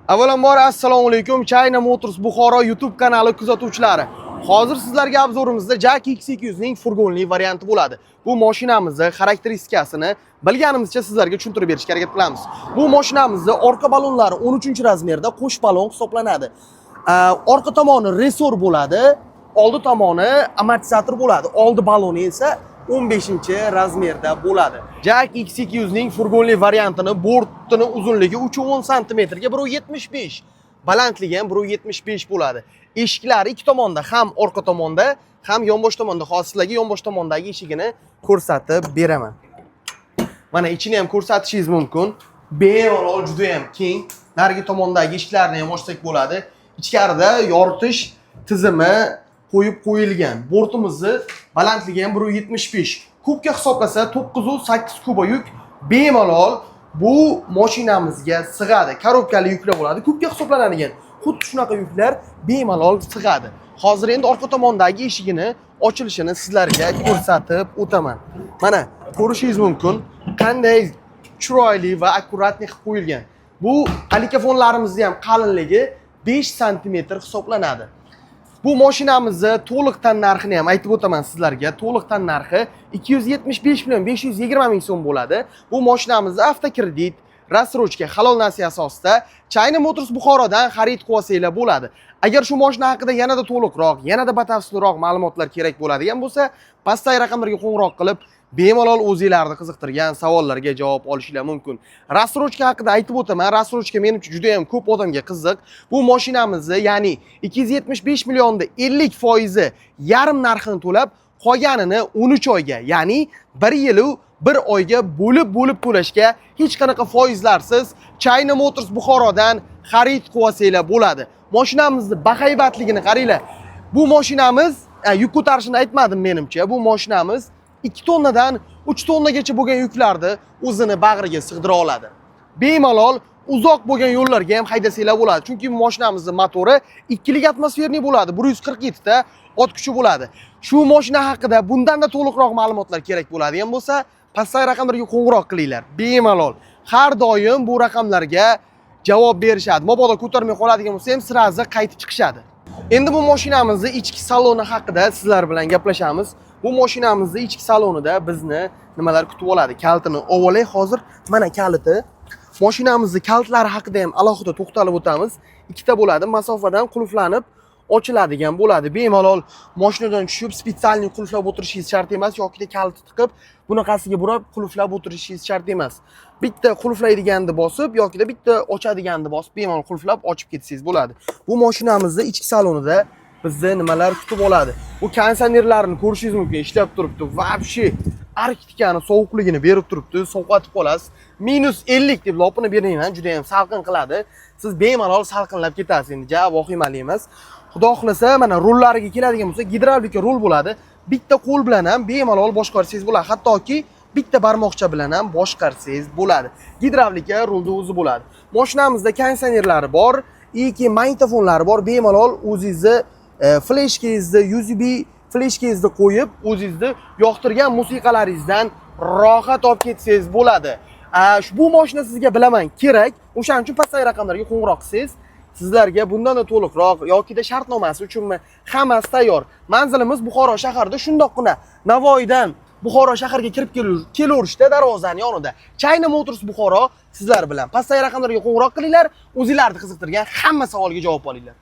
Avvalambor, assalomu alaykum, China Motors Buxoro YouTube kanali kuzatuvchilari. Hozir sizlarga обзор imizda JAC X200 ning furgonli varianti bo'ladi. Bu mashinamizni xarakteristikasini bilganimizcha sizlarga tushuntirib berishga harakat qilamiz. Bu mashinamizni orqa balonlari 13 размер da qo'sh balon hisoblanadi. Orqa tomoni ressor bo'ladi, oldi tomoni amortizator bo'ladi. Oldi baloni esa 15 размер da bo'ladi. JAC X200 ning furgonli variantini bortini uzunligi 3.10 sm ga 1.75, balandligi ham 1.75 bo'ladi. Eshiklari ikki tomonda, ham orqa tomonda, ham yonbosh tomonda. Hozir sizlarga yonbosh tomondagi eshigini ko'rsatib beraman. Mana, ichini ham ko'rsatishingiz mumkin. Bemalol, juda ham keng. Narigi tomondagi eshiklarni ham ochsak bo'ladi. Ichkarida yoritish tizimi qo'yib qo'yilgan. Bortimizni balandligi ham 1.75. Kubga hisoblasa, 9.8 kuba yuk bemalol bu mashinamizga sig'adi. Коробка li yuklar bo'ladi. Kubga hisoblanadigan xuddi shunaqa yuklar bemalol sig'adi. Hozir endi orqa tomondagi eshigini ochilishini sizlarga ko'rsatib o'taman. Mana, ko'rishingiz mumkin, qanday chiroyli va аккуратный qilib qo'yilgan. Bu alikafonlarimizni ham qalinligi 5 sm hisoblanadi. Bu mashinamizni to'liq tan narxini ham aytib o'taman sizlarga. To'liq tan narxi 275 million 520 ming so'm bo'ladi. Bu mashinamizni avtokredit, рассрочка, halol nasiya asosida China Motors Buxorodan xarid qilib olsanglar bo'ladi. Agar shu mashina haqida yanada to'liqroq, yanada batafsilroq ma'lumotlar kerak bo'ladigan bo'lsa, pastdagi raqamlarga qo'ng'iroq qilib, bemalol o'zinglarni qiziqtirgan savollarga javob olishinglar mumkin. Рассрочка haqida aytib o'taman. Рассрочка menimcha juda ham ko'p odamga qiziq. Bu mashinamizni, ya'ni 275 millionda 50 foizi, yarim narxini to'lab, qolganini 13 oyga, ya'ni 1 yilu 1 oyga bo'lib bo'lib to'lashga hech qanaqa foizlarsiz China Motors Buxorodan xarid qilib olsanglar bo'ladi. Mashinamizni bahaybatligini qaranglar. Bu mashinamiz yuk ko'tarishini aytmadim menimcha. Bu mashinamiz 2 tonnadan 3 tonnagacha bo'lgan yuklarni o'zini bag'riga sig'dira oladi. Bemalol uzoq bo'lgan yo'llarga ham haydasanglar bo'ladi. Chunki bu mashinamizni motori ikkilik атмосферный bo'ladi, 147 ta ot kuchi bo'ladi. Shu mashina haqida bundanda to'liqroq ma'lumotlar kerak bo'ladigan bo'lsa, pastdagi raqamlarga qo'ng'iroq qilinglar. Bemalol. Har doim bu raqamlarga javob berishadi. Mabodo ko'tarmay qoladigan bo'lsa ham, сразу qaytib chiqishadi. Endi bu mashinamizni ichki saloni haqida sizlar bilan gaplashamiz. Bu mashinamizni ichki salonida bizni nimalar kutib oladi? Kalitini olay hozir. Mana kaliti. Mashinamizni kalitlari haqida ham alohida to'xtalib o'tamiz. Ikkita bo'ladi, masofadan qulflanib ochiladigan bo'ladi. Bemalol mashinadan tushib, специальный qulflab o'tirishingiz shart emas yoki kaliti tiqib, bunaqasiga burab qulflab o'tirishingiz shart emas. Bitta qulflaydiganni bosib yoki bitta ochadiganni bosib, bemalol qulflab ochib ketsangiz bo'ladi. Bu mashinamizni ichki salonida bizni nimalar kutib oladi? Bu konditsionerlarni ko'rishingiz mumkin, ishlab turibdi. Вообще Arktikani sovuqligini berib turibdi, sovqotib qolasiz. -50 deb lopini bermayman, juda ham salqin qiladi. Siz bemalol salqinlab ketasiz, endi ja vahimali emas. Xudo xohlasa, mana rullariga keladigan bo'lsa, gidravlika rul bo'ladi. Bitta qo'l bilan ham bemalol boshqarsangiz bo'ladi. Hattoki bitta barmoqcha bilan ham boshqarsangiz bo'ladi. Gidravlika rulni o'zi bo'ladi. Mashinamizda konditsionerlari bor, и keyin magnitofonlari bor. Bemalol o'zingizni fleshkangizni, USB fleshkangizni qo'yib, o'zingizni yoqtirgan musiqalaringizdan rohat olib ketsangiz bo'ladi. Bu mashina sizga, bilaman, kerak. O'shaning uchun pastdagi raqamlarga qo'ng'iroq qilsangiz, sizlarga bundan-da to'liqroq yokida shartnomasi uchunmi, hammasi tayyor. Manzilimiz Buxoro shahrida, shundoqqina Navoiydan Buxoro shahriga kirib kelaverishda darvozani yonida. China Motors Buxoro sizlar bilan. Pastdagi raqamlarga qo'ng'iroq qilinglar, o'zinglarni qiziqtirgan hamma savolga javob olinglar.